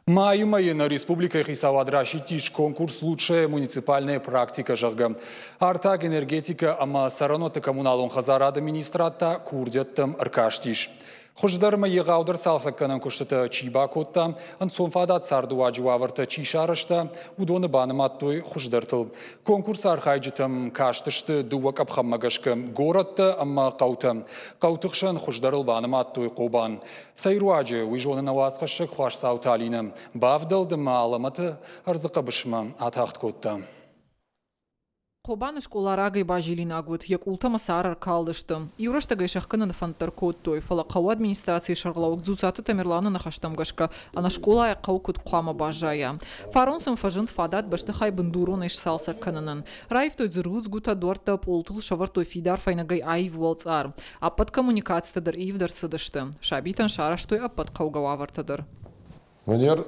Майы мӕйы нӕ республикӕйы хицауад расидтис конкурс «Лучшая муниципальная практика», зӕгъгӕ. Артаг, энергетикӕ ӕмӕ цӕрӕнуӕтты коммуналон хӕдзарады министрад та курдиӕттӕм ӕркастис. Хуыздӕр ӕмӕ егъаудӕр цалцӕггӕнӕн куыстытӕ чи бакодта, ӕнцонфадат цардыуаджы уавӕртӕ чи сарӕзта, уыдоны банымадтой хуыздӕртыл. Конкурсы архайджытӕм кастысты дыууӕ къӕпхӕнмӕ гӕсгӕ – горӕттӕ ӕмӕ хъӕутӕ. Хъӕуты хсӕн хуыздӕрыл банымадтой Хъобан. Цӕй руаджы, уый зоны нӕ уацхӕссӕг Хуасдзауты Алинӕ. Бавдӕлд ӕмӕ алӕмӕты ӕрдзы хъӕбысмӕ атагъд кодта. Хъобаны скъола рагӕй базилинаг уыд, йӕ къултӕ ӕмӕ цар ӕркалдысты. Иу рӕстӕгӕй сӕхгӕныны фӕнд дӕр кодтой, фӕлӕ хъӕуы администрацийы сӕргълӕууӕг Дзуццаты Тамерланы ныхӕстӕм гӕсгӕ, ӕнӕ скъолайӕ хъӕу куыд хъуамӕ баззайа. Фарон сын фӕзынд фадат бӕстыхай бындуронӕй сцалцӕг кӕнынӕн. Раивтой дзы рудзгуытӕ, дуӕрттӕ, пъолтыл сӕвӕрдтой фидар фӕйнӕгӕй аив уӕлцъар. Ӕппӕт коммуникацитӕ дӕр ивд ӕрцыдысты. Сабитӕн сарӕзтой ӕппӕт хъӕугӕ уавӕртӕ дӕр. Мӕнӕр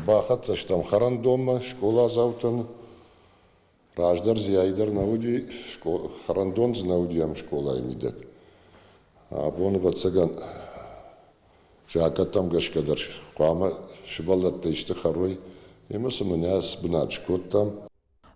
бахӕццӕ стӕм хӕрӕндонмӕ скъоладзаутӕн. Раздӕр зиай дӕр нӕ уыди, хӕрӕндон дзы нӕ уыди ам скъолайы мидӕг. Абон, ӕвӕццӕгӕн, закъӕттӕм гӕсгӕ дӕр хъуамӕ сывӕллӕттӕ исты хӕрой, ӕмӕ сын мӕнӕ цы бынат скодтам.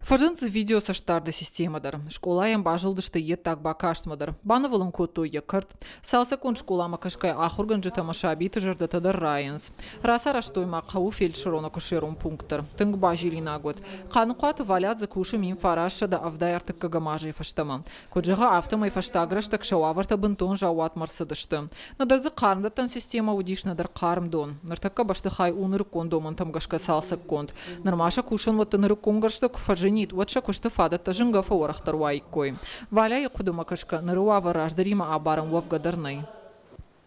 Фӕзынд дзы видеоцӕстдарды системӕ дӕр. Скъолайӕн базылдысты йе ддаг бакастмӕ дӕр. Банывыл ын кодтой йӕ кӕрт. Цалцӕггонд скъоламӕ кӕсгӕйӕ ахуыргӕнджытӕ ӕмӕ сабиты зӕрдӕтӕ дӕр райынц. Рацарӕзтой ма хъӕуы фельдшерон-акушерон пункт дӕр. Тынг базилинаг уыд. Хъаныхъуаты Валя дзы кусы 1973 азӕй фӕстӕмӕ. Куыд зӕгъы, афтӕмӕй фӕстаг рӕстӕг сӕ уавӕртӕ бынтон заууатмӕ ӕрцыдысты. Нӕдӕр дзы хъармдӕттӕн системӕ уыдис, нӕдӕр хъарм дон. Ныртӕккӕ бӕстыхай у нырыккон домӕнтӕм гӕсгӕ цалцӕггонд. Нырма сӕ кусӕнуӕтты нырыккон гӕрзтӕ куы фӕзынид, уӕд сӕ куысты фадӕттӕ зынгӕ фӕуӕрӕхдӕр уаиккой. Валяйы хъуыдымӕ гӕсгӕ, ныры уавӕр раздӕримӕ абарӕн уӕвгӕ дӕр нӕй.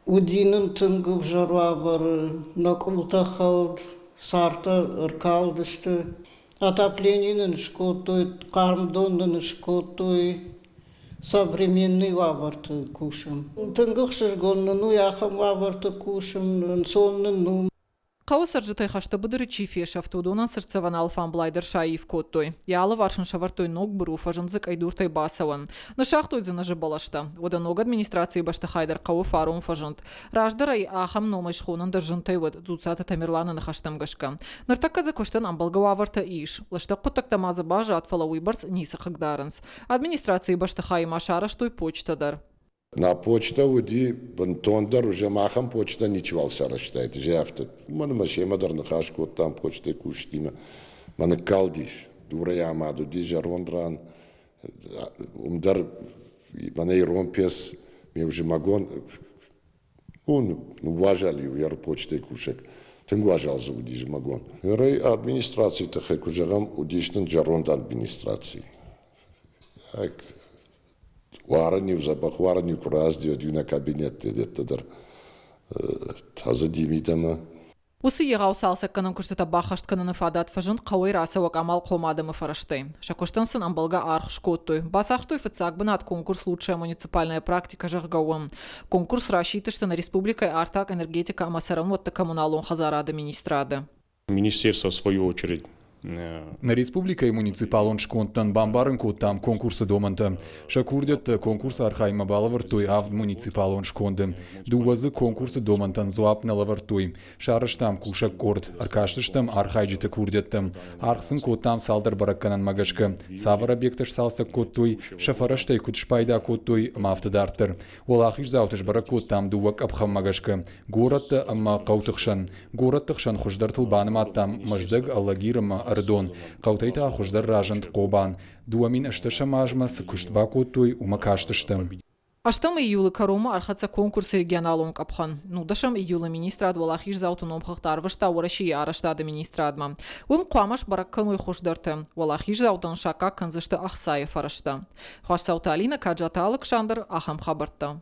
Уыди нын тынг ӕвзӕр уавӕры, нӕ къултӕ хӕлд, цартӕ ӕркалдысты. Отоплени нын скодтой, хъарм дон нын скодтой, современный уавӕрты кусӕм. Тынг ӕхсызгон нын у ахӕм уавӕрты кусын, ӕнцон нын у. Хъӕуы цӕрджытӕй хӕсты быдыры чи фесӕфт, уыдонӕн цыртдзӕвӕн алфамблай дӕр саив кодтой. Йӕ алыварс ын сӕвӕрдтой ног быру, фӕзынд дзы къӕйдуртӕй бацӕуӕн. Ныссагътой дзы нӕзы бӕлӕстӕ. Уӕдӕ ног администрацийы бӕстыхай дӕр хъӕуы фарон фӕзынд. Раздӕр ӕй ахӕм номӕй схонын дӕр зынтӕй уыд, Дзуццаты Тамерланы ныхӕстӕм гӕсгӕ. Ныртӕккӕ дзы куыстӕн ӕмбӕлгӕ уавӕртӕ ис. Лыстӕг хъуыддӕгтӕ ма дзы баззад, фӕлӕ уыйбӕрц ницы хъыгдарынц. Администрацийы бӕстыхайы ма сарӕзтой почтӕ дӕр. Нӕ почтӕ уыди бынтондӕр уже махӕн почтӕ ничиуал сарӕзтаид, афтӕ. Уымӕн ӕмӕ семӕ дӕр ныхас кодтам почтӕйы кусджытимӕ. Мӕ ныккалдис, дурӕй амад уыди зӕронд ран. Уым дӕр мӕнӕ ирон пец, ме зымӕгон ныууазал-иу йӕ почтӕйы кусӕг. Тынг уазал дзы уыди зымӕгон. Нырӕй администрацийы тыххӕй куы зӕгъӕм, уыдис нын зӕронд администраци. Уарын-иу дзӕбӕх уарын-иу куы раздӕ, уӕд-иу нӕ кабинетты дӕттӕ дӕр тӕдзыди мидӕмӕ. Уыцы егъау цалцӕггӕнӕн куыстытӕ баххӕст кӕныны фадат фӕзынд хъӕуӕй рацӕуӕг амалхъом адӕмы фӕрӕзтӕй. Сӕ куыстӕн сын ӕмбӕлгӕ аргъ скодтой. Бацахстой фыццаг бынат конкурс «Лучшая муниципальная практика», зӕгъгӕ, уым. Конкурс расидтысты нӕ республикӕйы артаг, энергетикӕ ӕмӕ цӕрӕнуӕтты коммуналон хӕдзарады министрады. Министерство, в свою очередь, Нӕ республикӕйы муниципалон скондтӕн бамбарын кодтам конкурсы домӕнтӕ. Сӕ курдиӕттӕ конкурсы архайынмӕ балӕвӕрдтой авд муниципалон сконды. Дыууӕ дзы конкурсы домӕнтӕн дзуапп нӕ лӕвӕрдтой. Сарӕзтам кусӕг къорд, ӕркастыстӕм архайджыты курдиӕттӕм. Аргъ сын кодтам цалдӕр бӕрӕггӕнӕнмӕ гӕсгӕ, цавӕр объекттӕ сцалцӕг кодтой, сӕ фӕрӕзтӕй куыд спайда кодтой ӕмӕ афтӕ дарддӕр. Уӕлахиздзауты сбӕрӕг кодтам дыууӕ къӕпхӕнмӕ гӕсгӕ – горӕттӕ ӕмӕ хъӕуты хсӕн. Горӕтты хсӕн хуыздӕртыл банымадтам Мӕздӕг, Алагир ӕмӕ Ӕрыдон. Хъӕутӕй та хуыздӕр разынд Хъобан. 2018 азмӕ цы куыст бакодтой, уымӕ кастыстӕм. Ӕстӕм июлы кӕронмӕ ӕрхӕццӕ конкурсы регионалон къӕпхӕн. Нудӕсӕм июлы министрад уӕлахиздзауты номхыгъд арвыста Уӕрӕсейы арӕзтады министрадмӕ. Уым хъуамӕ сбӕрӕг кӕной хуыздӕрты. Уӕлахиздзаутӕн саккаг кӕндзысты ӕхцайы фӕрӕзтӕ. Хуасдзауты Алинӕ, Каджаты Алыксандр, ахӕм хабӕрттӕ.